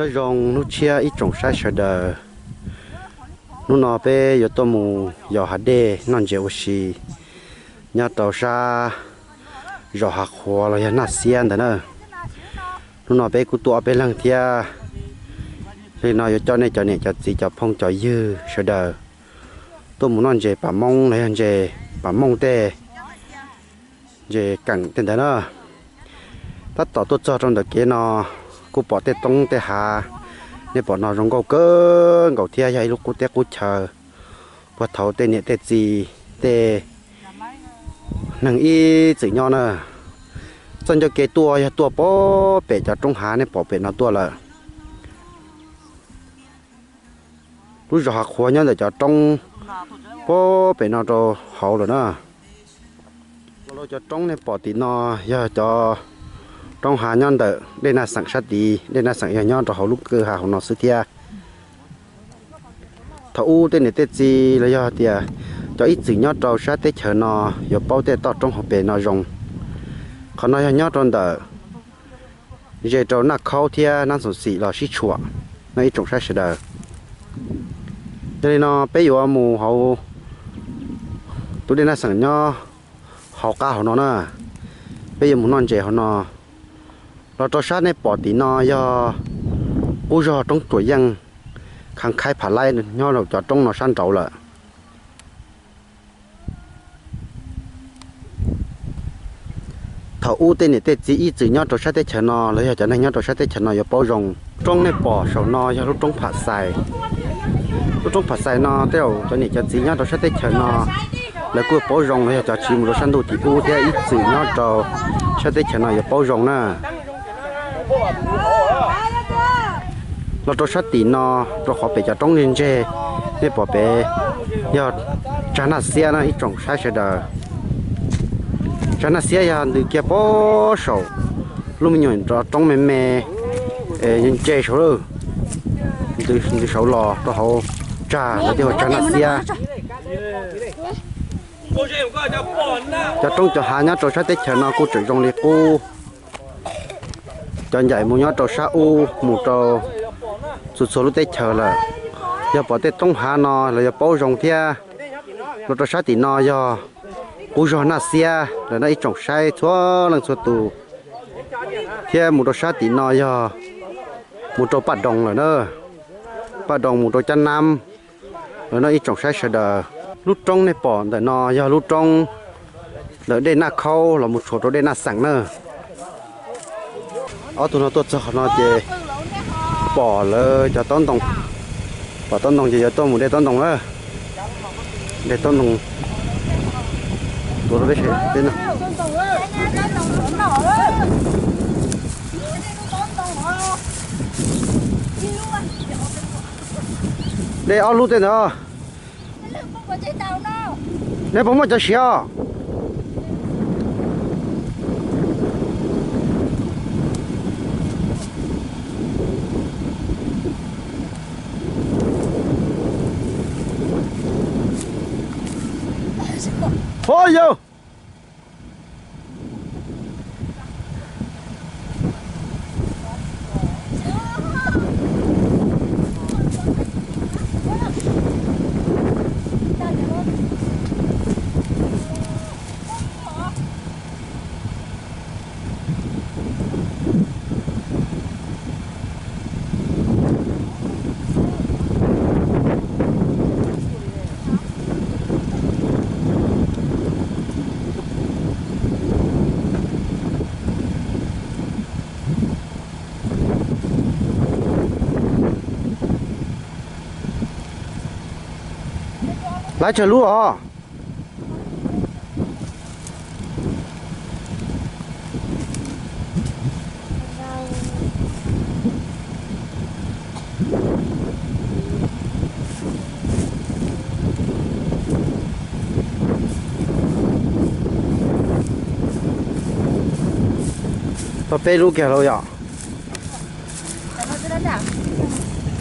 Zoo hnub tshiab ib tsoom saib sawv daws, hnub no peb yuav tuaj mus yos hav dej noj ntses ua si nyob rau sab zos Hav Qhuav los yog Naj Xiab ntawd na. Hnub no peb kuj tuaj ob peb leeg thiab, li no yuav coj nej cov niam cov txiv cov phooj cov ywg sawv daws tuaj mus noj ntses pam Hmoob los yog ntses pam Hmoob tej, ntses keem tej ntawd na. Tab tom tuaj txog rau ntawm kev no kuj pom tej roob tej hav, nej pom no zoo nkauj kawg nkaus thiab yog ib lub qub teb qub chaw puag thaum tej niam tej txiv tej neeg ib txwm nyob na. Txoj ncauj kev tuaj yog tuaj puag pem cov roob hav nej pom pem no tuaj lawm. Lub zos Hav Qhuav nyob ntawm cov roob puag pem no rau hauv lawm na. Los rau cov roob nej pom tim no yog cov roob hav nyob ntawm dej Naj Xeem sab tid, dej Naj Xeem yog nyob rau hauv lub kwj ha hauv no xwb thiab. Thaum ub tej niam tej txiv los yog tias cov ib txwm nyob rau sab teb chaws no yuav paub tej toj roob hauv pes no zoo. Qhov no yog nyob rau ntawm ze rau Naj Khaub thiab Nab Xoom Xim los sib tshuam no ib tsoom saib sawv daws. Yog li no peb yuav mus hauv tus dej Naj Xeem nyob hauv qab hauv no na, peb yuav mus noj ntses hauv no. Los rau sab nej pom tim no yog qub zog roob Tuam Yeej, khav khaib Phav Laib nyob rau cov roob no sab nraud lawm. Thaum ub tej niam tej txiv ib txwm nyob rau sab teb chaws no los yog cov neeg nyob rau sab teb chaws no yuav paub zoo. Roob nej pom saum no yog lub roob Pham Xais. Lub roob Pham Xais no tej zaum cov niam cov txiv nyob rau sab teb chaws no lawv kuj paub zoo los yog cov tsiv mus rau sab ntuj tim ub thiab ib txwm nyob rau sab teb chaws no yuav paub zoo na. Los rau sab tim no, rau qhov pem cov roob ntseg ntseg, nej pom pem yog tsag Naj Xiab na ib tsoom saib sawv daws. Tsag Naj Xiab yog ntws kiag puag saum lub me nyuam roob me me, ntse saud lawm, ntws saud los rau hauv tsag lawv thiaj hu tsag Naj Xiab. Cov roob cov hav nyob rau sab teb chaws no kuj tseem zoo li qub. Cov ncaim mus nyob rau sab ub mus rau txhua txhua lub teb chaws lawm. Yog pom tej roob hav no los yog paub zoo thiab. Los rau sab tim no yog qub zog Naj Xiab lawm no ib tsoom saib txhua leej txhua tus. Thiab mus rau sab tim no yog mus rau Paj Doos lawm na. Paj Doos mus rau Cab Nab lawm no ib tsoom saib sawv daws. Lub roob nej pom ntawm no yog lub roob ntawm dej Naj Khaub los mus tshuam rau dej Naj Xeem na. Ob tug no tuaj txog qhov no ces pom lawv cov taub ntoo, pom taub ntoo ces yuav tuaj mus de taub ntoo na. De taub ntoo tuav rau peb seb peb no. De ob lub tej ntawd. Nej puas muaj cov siav os? Ho yawg, lav tsawg lub os? Tau peb lub kiag lauj yom.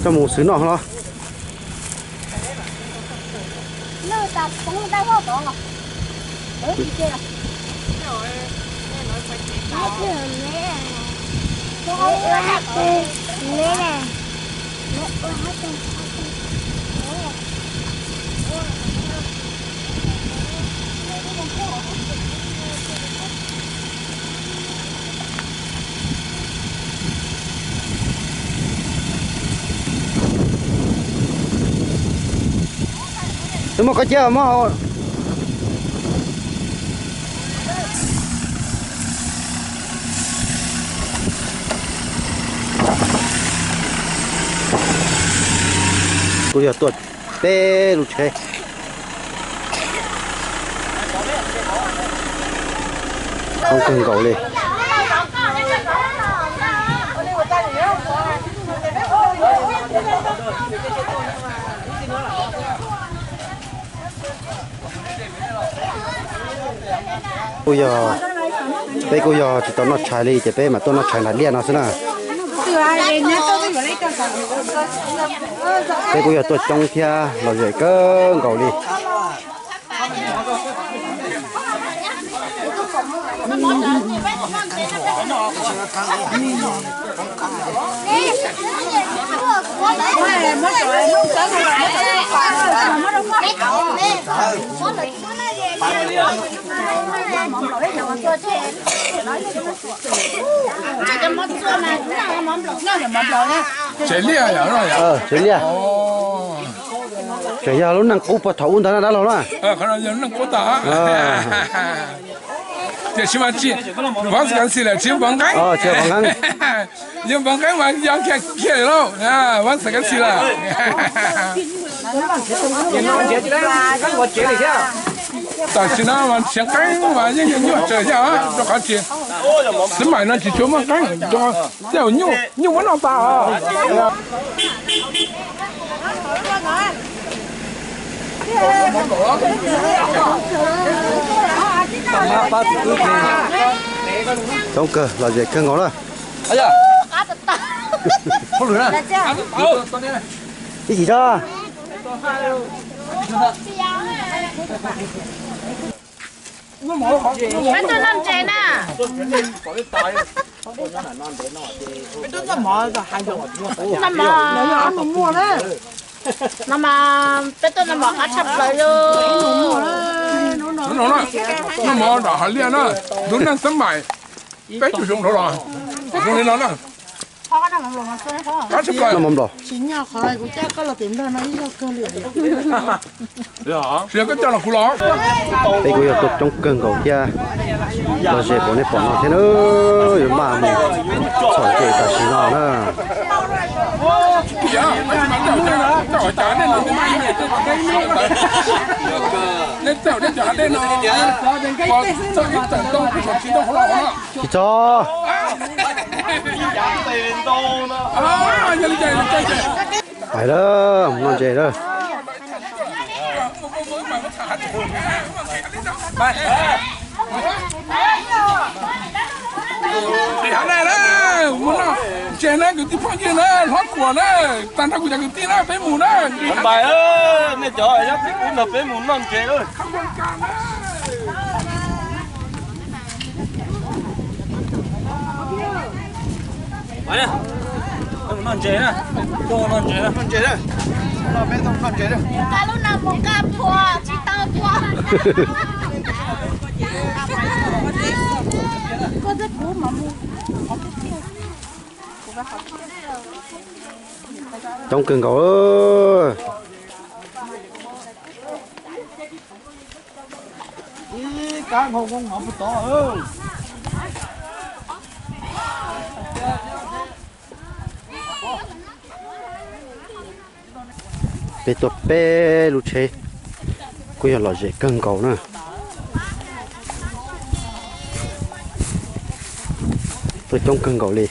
Coj mus xwb noj los? Twb muaj koj ciaj muab hauv. Kuj yog tuaj peb lub tsheb. Coob kawg nkaus li. Kuj yog, peb kuj yog tsis tau noj tshais li ces peb mam tuaj noj tshais nram liaj no xwb na. Peb kuj yog tuaj coob thiab lom zem kawg nkaus li. Tsev liaj yom? Tsev liaj. Tseem yog lub neej qub puag thaum ub ntawd na dab laug na. Tiam sis mas tsis, vakansi lawm tsis pov nqeeb. Yog pov nqeeb mas yog kiag kiag lawm lauj, vakansi lawm. Tam sim no mas nrhiav qeeb mas yeej yog nyuaj tsawv thiab, rau qhov tias xwb maim no tsis tshua muaj qeeb, tej zaum nyuj muab noj tas os. Coob kawg, lom zem kawg nkaus na. Ib chim tso. Peb tuaj noj ntses na. Noj mov. No mas peb tuaj noj mov qab tshaj plaws li. Noj mov nram hav liaj na, tus neeg xab maim peb caug xyoo dhau los zoo li no na. Qab tshaj plaws. Noj mov nplog. Tsis nyob qhov kuv coj koj los tim nplog no ib zaug kawg li. Tsis yog koj coj los kuv los. Peb kuj yog tuaj coob kawg nkaus thiab. Lom zem npaum nej pom no thiab na, yuav maj mus txhom ntses tam sim no na. Tsis txog. Pais lawm, noj ntses lawm. Ntses na, kwv tij phooj ywg na, hlob Kuam na, tag nrho kuv cov kwv tij na, peb mus na. Pais, nej cov nyob tim ub nrog peb mus noj ntses. Noj ntses na, noj ntses na, noj ntses na. Nqa lub no mus nqa phua tsis tau phua. Coob kawg nkaus. Ib kab nkaus nkaus puag tod. Peb tuaj peb lub tsheb, kuj yog lom zem kawg nkaus na. Tuaj coob kawg nkaus li.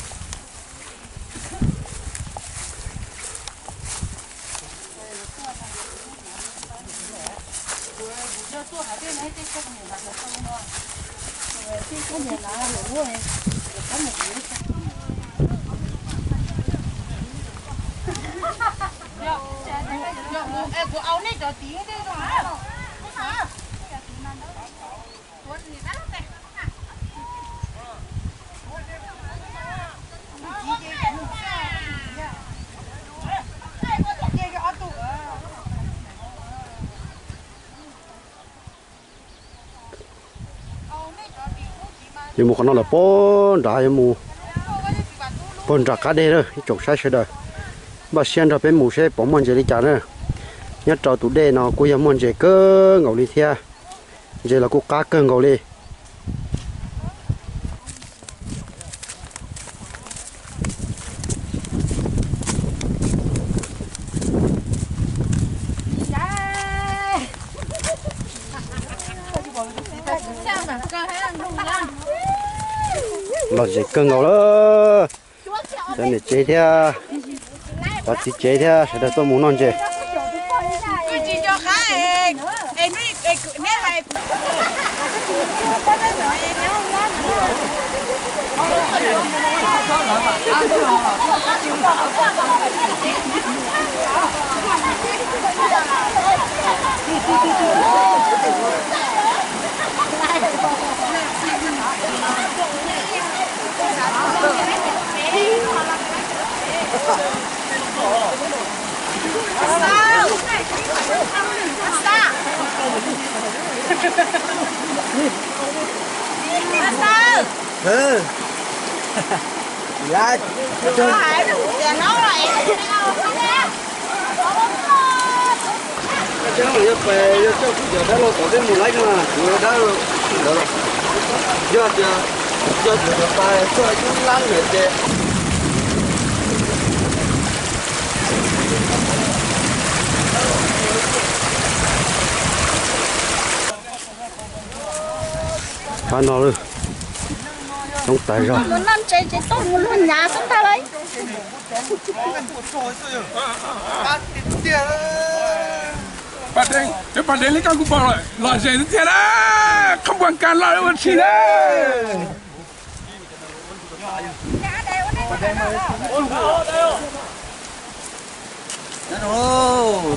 Yuav mus qhov no lawm, puag nrad yuav mus puag nram qab deg na ib tsoom saib sawv daws. Npaj siab nrog peb mus seb puas muaj ntses li cas na. Nyob rau tus dej no kuj yog muaj ntses kawg nkaus li thiab. Ntses los kuj qab kawg nkaus li. Lom zem kawg nkaus lawm. Cov niam tsev thiab cov txiv tsev thiab sawv daws tuaj mus noj ntses. Yog tias, yog tias cov pais tuaj ib lab ntawd ces Qab no lawm, coob tas zog. Mus noj ntses ces tuaj mus luag nyav xwb ntag lauj. Paj Deev, paj deev li koj kuj pom lom zem tiag na, qhov npuas kas los ua tshis na.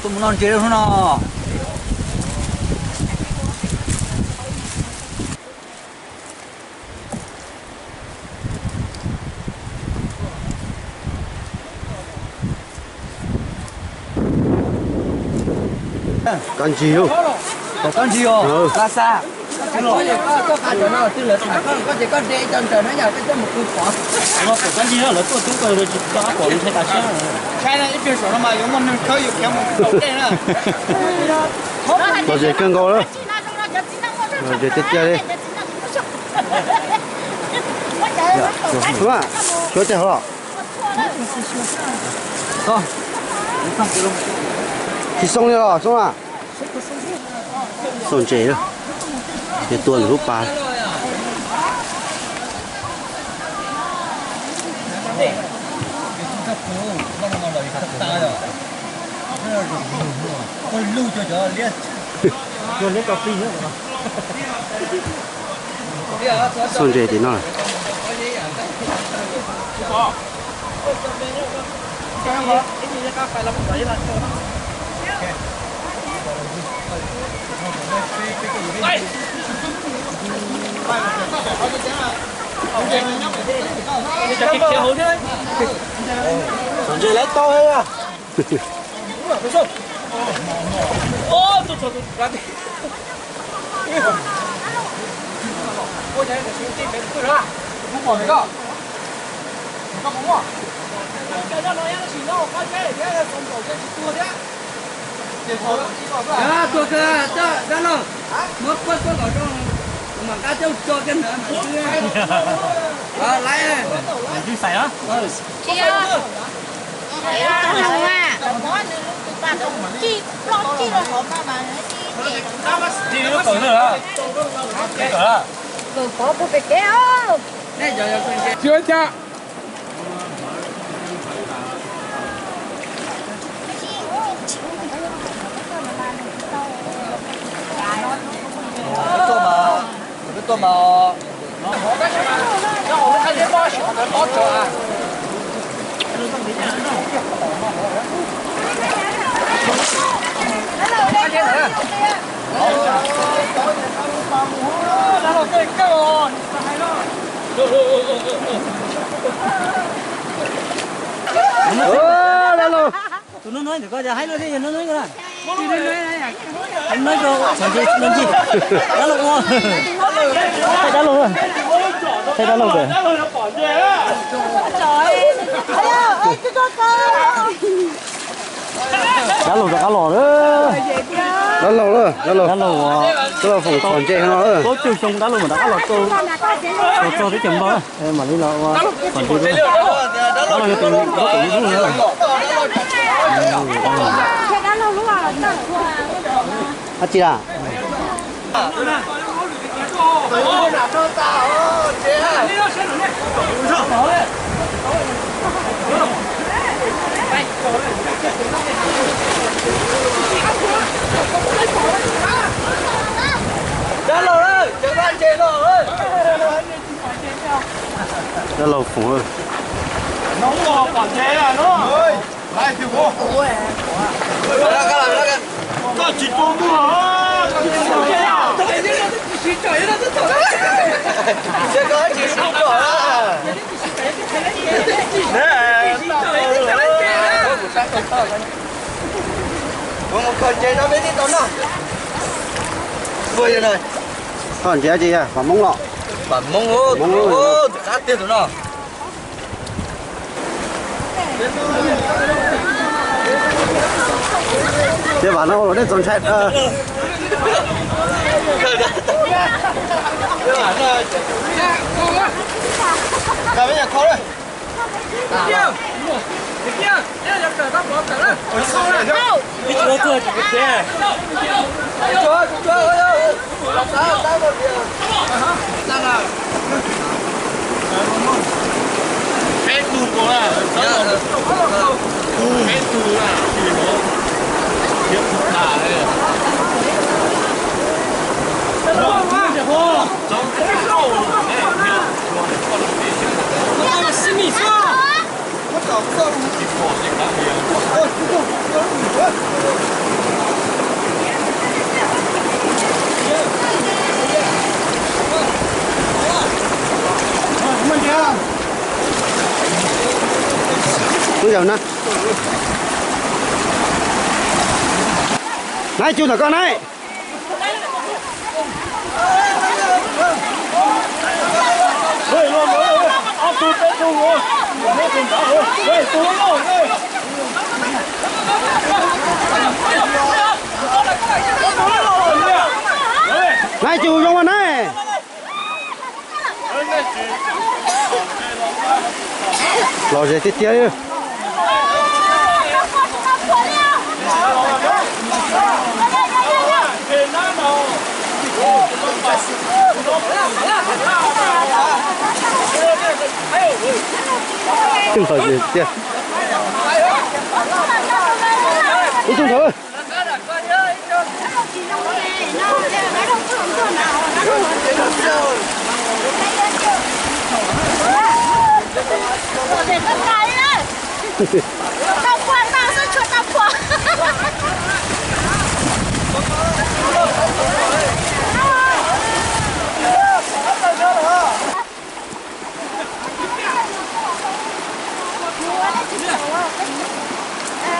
Tuaj mus noj ntses hnub no. Kab ntsig, kab ntsig os, la xa. Kab ntsig lawv tuaj tub ko tsis tau pom li thiaj tas siab. Lom zem kawg nkaus lawm. Lom zem tiag tiag li. Xyuas tej hov los? Tsis xoo li los Xoob a? Xauj ntses, yog tua lwm lub pas. Xauj ntses tim no. Xauj ntses lawv tau. Tuag kawg, dab laug, muab kuaj kuaj kom zoo, kuv mam nqa coj tso kiag ntawd mas xwb. Laiv, tsis yog, tsis lub kawm na, kawm pov puag pem kev. Tsis ua cas. Tus no no ntawm ko yog haib no thiab yog no no ko na. Dab laug ua, thaij dab laug, thaij dab laug kawm. Dab laug rov qab los lawm. Dab laug, dab laug, dab laug foom txhom ntse no. Plaub caug xyoo dab laug mas rov qab los txog, los txog teb chaws Nplog. Mam li los ua txhom ntse, dab laug yog tus, tus lub lub na. Dab tsi lawm? Dab laug, cov dab ntse no. Dab laug foom. Txhom ntse dab tsi, vam Hmoob los? Vam Hmoob, Hmoob, tus qab tiag tus no. Tej vam no ua luam dej txaus ntshai. Peb tug nkaus na, peb tug na, thiab tus tas li. Ub, yog na. Nab, ib tug ntawm koj na. Nab, ib tug zoo mas na. Lom zem tiag tiag li. Lom zem tiag. Ib tug ntawd.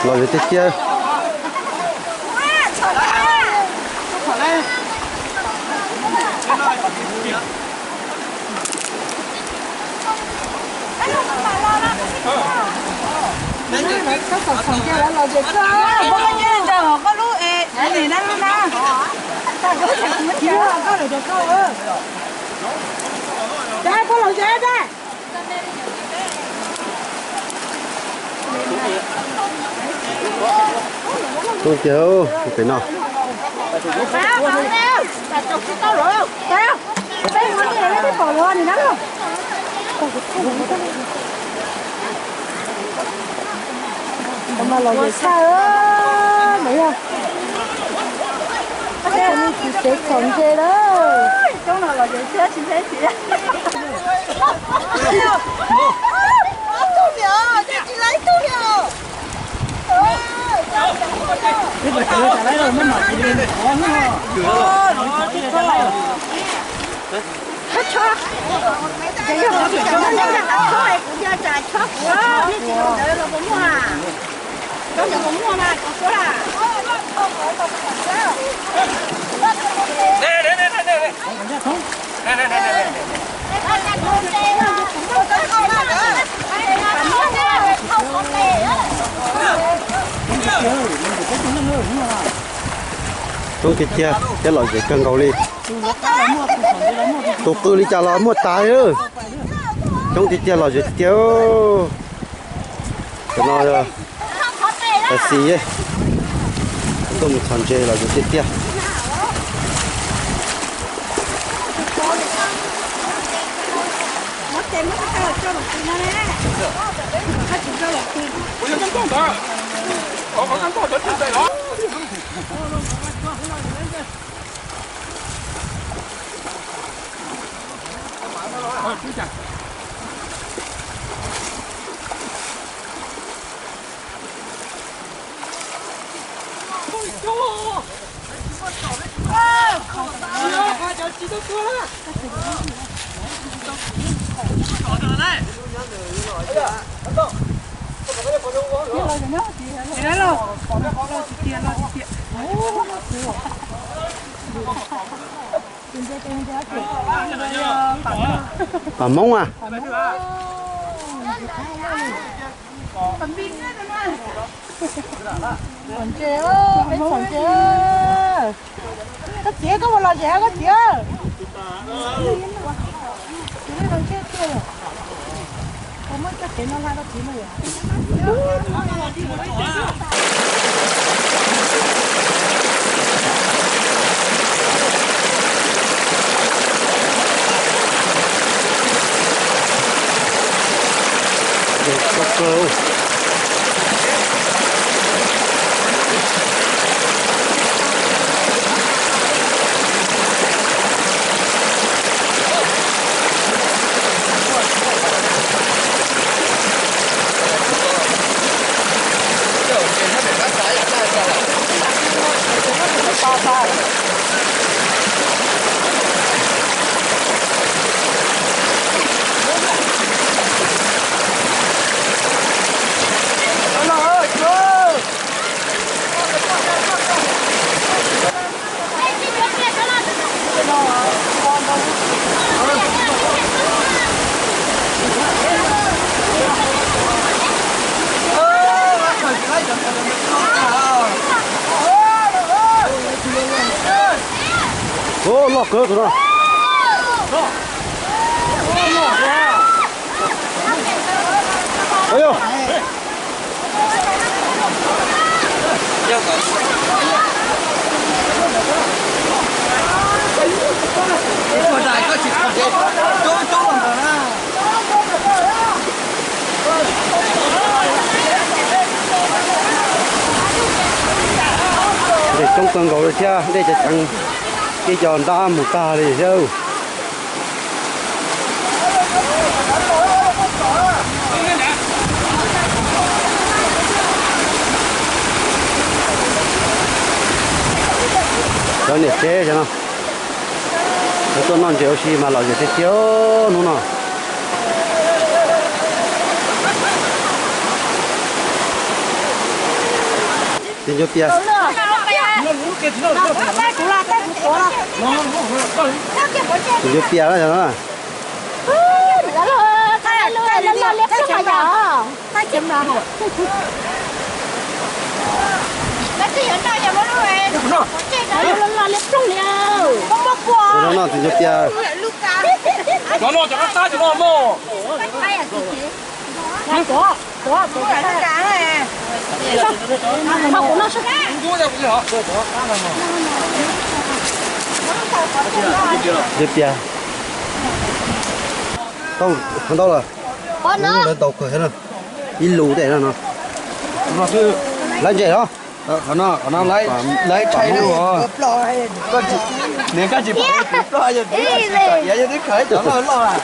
Lom zem tiag tiag. Koj txom txom kiag lawv lom zem xwb. Koj lub, koj lub na. Koj lom zem. Tus tiag pem no. Mas lom zem tshaj mas yog tsis txom ntse lawm. Coob no los tsis txom ntse. Coob tiag tiag thiab lom zem kawg nkaus li. Tus qw li cas los muaj tas li. Coob tiag tiag lom zem tiag tiag. Cov no yog tab xis, tuaj mus txhos ntses lom zem tiag tiag. Pam Hmoob a. Txhom ntses, peb txhom ntses. Koj txiv, koj mus lom zem koj txiv. Kuv muab txoj kev no hla rau txiv no. Ua loj kawg tus no. Dej coob kawg nkaus li thiab, dej ceev ceev, ib co ntab mus tag li thiab. Cov niam tsev no, lawv tuaj noj ntses ua si mas lom zem tiag tiag hnub no. Txiv Ncuab Pias. Txiv Ncuab Pias na. Ua no no Txiv Ncuab Pias. Ncuab Pias. Tau, tau lawm. Lawv tau kawg thiab na. Ib lus tej no no. Lawv ntses los? Qhov no, qhov no lawv tshai li os. Nws koj tsis pom kuv ploj yog kuv tsis tawm iav yog twb khaws cov loj loj.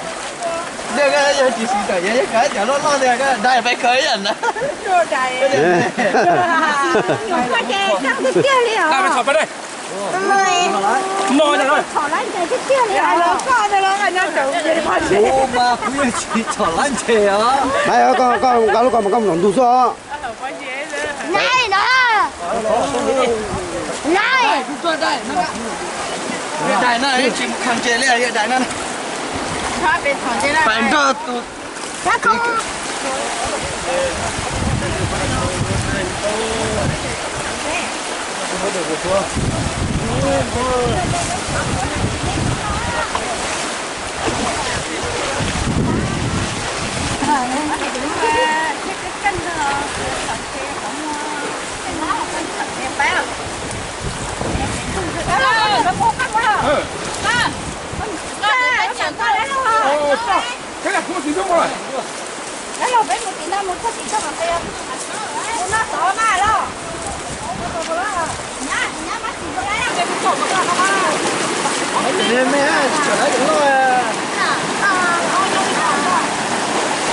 Yog koj yog tsis siv tawm iav yog khaws cov loj loj tiag koj dai peb khaws ib yam na. Ua mas kuv yeej tsis txhom lab ntses os. Nqa lub ko mas koj mus nram ntug xwb os. Dai no. Dai no, tsis mus khaws ntses li, dai no. Pais nrog tus.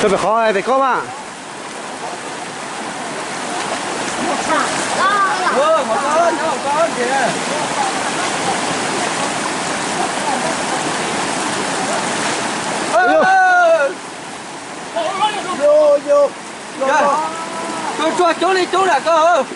Tso pem qhov pem koj mas. Koj tsuag coob li coob na koj.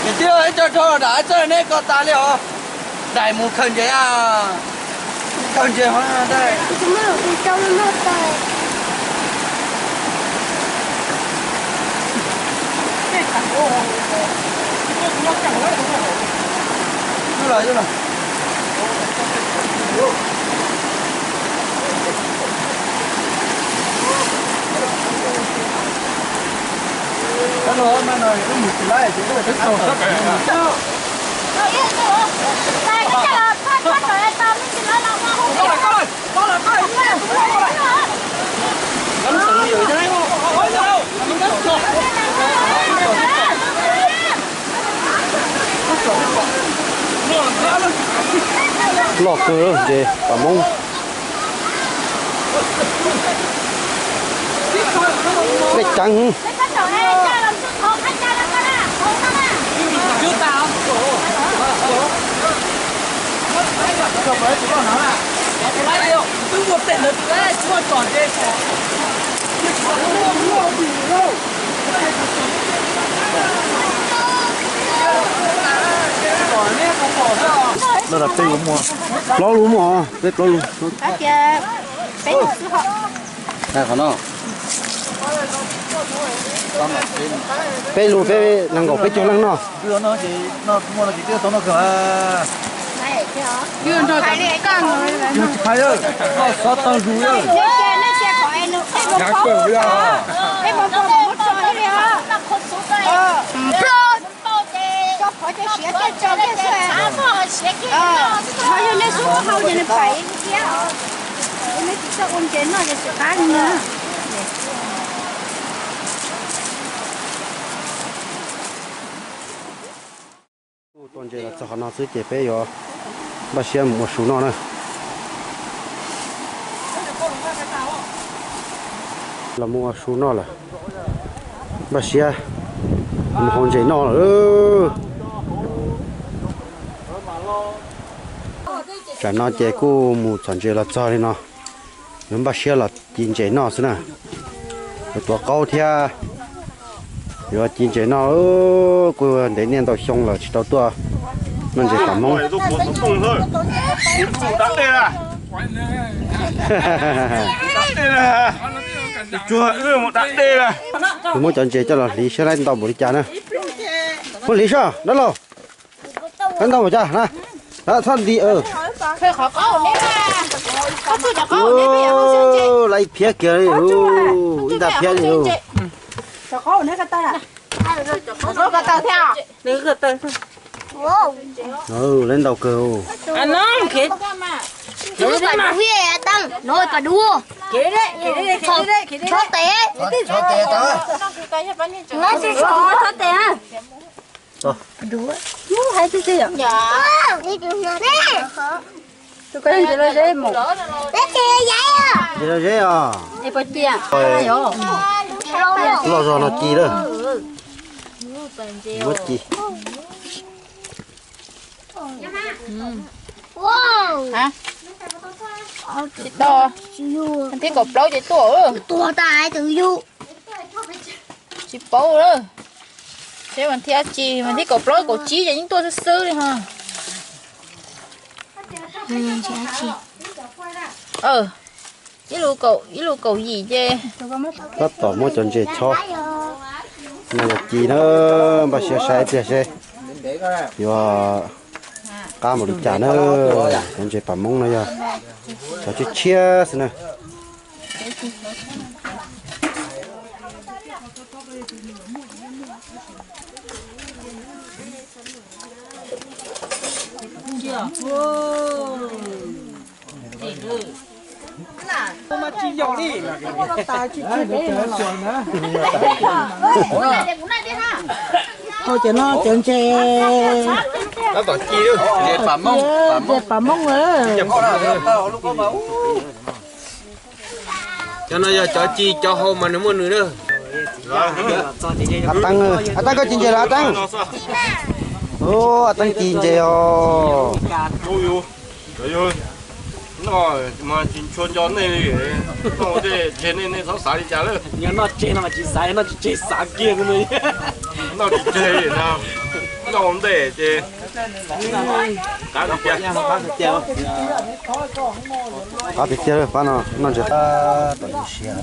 Ces tib ib co rho dam txawj neb ko tas li os. Daim mus khaws ntses a. Khaws ntses hov. Loj kawg ntses pam Hmoob. Dej ceev. Peb lub muag, peb plaub lub. Qhov no peb lub, peb nees nkaum peb caug leej noj. Kuj tua ntses los txog qhov no xwb ces peb yuav npaj siab mus ua su noj na. Los mus ua su noj lawm, npaj siab mus hau ntses noj lawm. Tsam no ces kuj mus txhom ntses los txog li no, yuav npaj siab los ci ntses noj xwb na. Yuav tuav qaub thiab yuav ci ntses noj. Kuj ntev niaj ntau xyoo lawm tsis tau tuaj noj ntses pam Hmoob. Kuv muab cov ntses coj los hliv saib lawv ntau npaum li cas na. Muab hliv saib dab laug. Lawv ntau npaum cas na. Txhob nti. Lawv phiab kiag li, ib nta phiab li. Lawv ntau kawg. Ntses loj zeb os. Loj zog no ci lawm. Muab ci. Tsis tau, thib kaum plaub ces tuaj. Tsis paub lawm. Seb mas thiaj dab tsi, mas thiaj kaum plaub kaum tsib ces yeej tuaj xwb xwb li ho. Ib lus kaum, ib lus kaum yim ces. Tab tom muab cov ntses chob no yog ci na, npaj siab saib ib pliag seb yuav qab npaum li cas na. Cov ntses pam Hmoob no yog cov tshiab tshiab xwb na. Hau cov no cov ntses, ntses pam Hmoob, ntses pam Hmoob. Cov no yog cov ci cov hau mas nws muaj nws na. A Teeb, A Teeb koj ci ntses los A Teeb? A Teeb ci ntses os. Noj mas tsis ntshua nco nej li, noj tej tseg nej, nej txhob xav li cas lawm. Noj tseg no mas tsis xav, noj tsis tseg xav kiag. Noj tsis tseg li no, noj ua ntej ces qab tiag, qab tiag tiag, pab no noj ntses qab tom siav.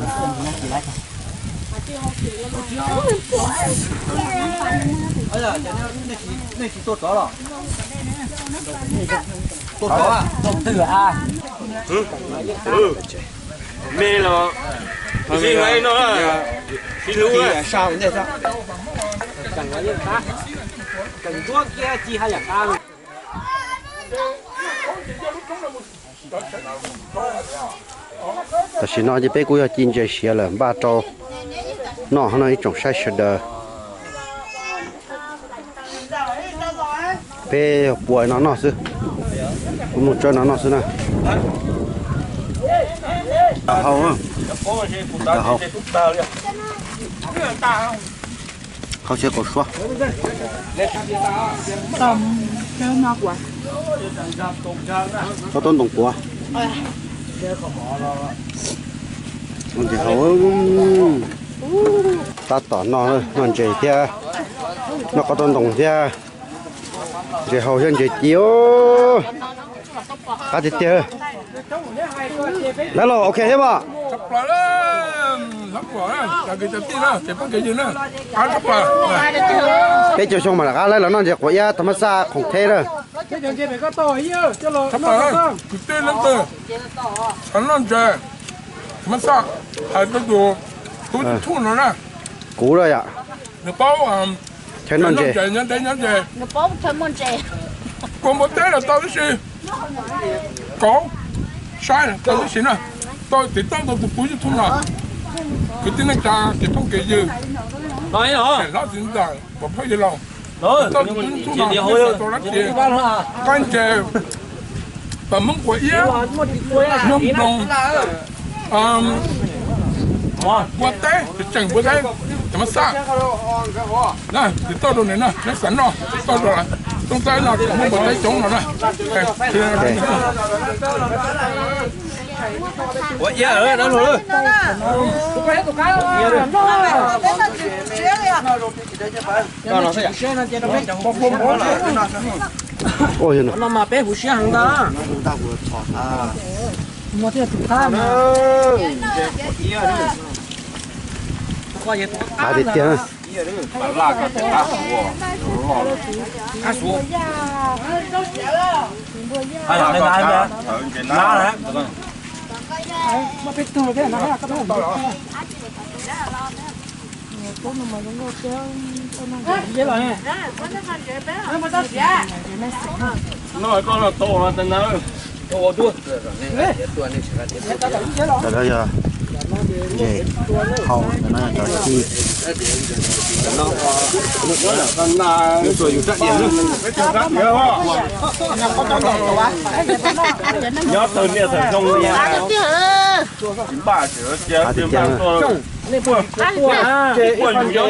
Nej tsis tua tsov los? Tua tsov, tua twg a? Me los, ib no, ib lub. Tseem ntsuab kiag ci haj yam qab. Tam sim no ces peb kuj yog ci ntses siav lawm npaj rau noj no ib tsoom saib sawv daws. Peb yog pua no noj xwb, kuv mus tsawb no noj xwb na. Hau, hau, hau siab kaum suab. Tsob taub ntoo puav. Tab tom noj, noj ntses thiab, noj qaub taub ntoo thiab. Ntses hau thiab ntses ci. Qab tiag tiag. Dab laug ok thiab mas? Peb caug xyoo mas lawm qab lawv los noj ntses quav iab thas mas xaj khoom theb na. Kuv lawm yom. Chaw noj ntses. Kua npua teb los tau tib si, kauv, saib tau tib si na. Tau tiv tauj tau tus puv YouTube no, kwv tij neej tsa, kev phooj kev ywg, hlob txiv ntxawm, pov phauj yawg laus, tau tus puv YouTube no, tau dab tsi, qab ntses, pam Hmoob quav iab, nyob nroog, npua teb, tseem npua teb, tseem mab xaj. Tiv tauj rau nws na, neb xav noj tauj rau, toob teb no, Hmoob npua teb coob no na. Ua no mas peb huv siab heev ntag. Qab tiag tiag. Noj koj no tau los tas na. Cov no yog ntses hau, cov no yog cov ci. Nyob tawg liaj tawg zoo li. Ua yus nyob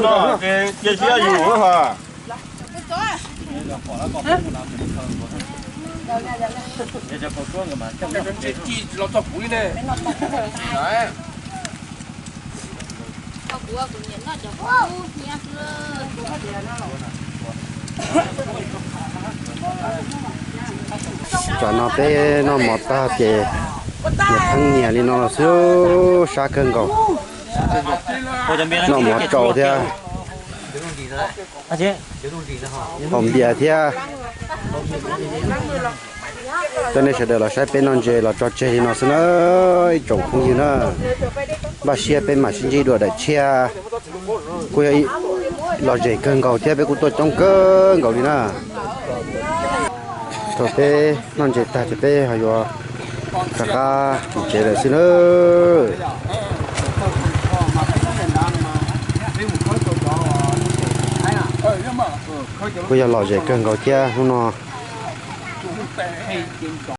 no ces cia siab yus ha. Los txog kuv li ne. Tsam no peb noj mov tag ces nyias pheej nyias li no xwb, sab kawg nkaus. Noj mov tsau thiab, haus npias thiab. Coj nej sawv daws los saib peb noj ntses los tso tseg li no xwb na, ib tsoom phooj ywg na. Npaj siab peb mam sib ntsib dua daim tshiab. Kuj yog lom zem kawg nkaus thiab, peb kuj tuaj coob kawg nkaus li na. Thaum peb noj ntses tag ces peb ho yuav rov qab mus tsev lawm xwb na. Kuj yog lom zem kawg nkaus thiab hnub no.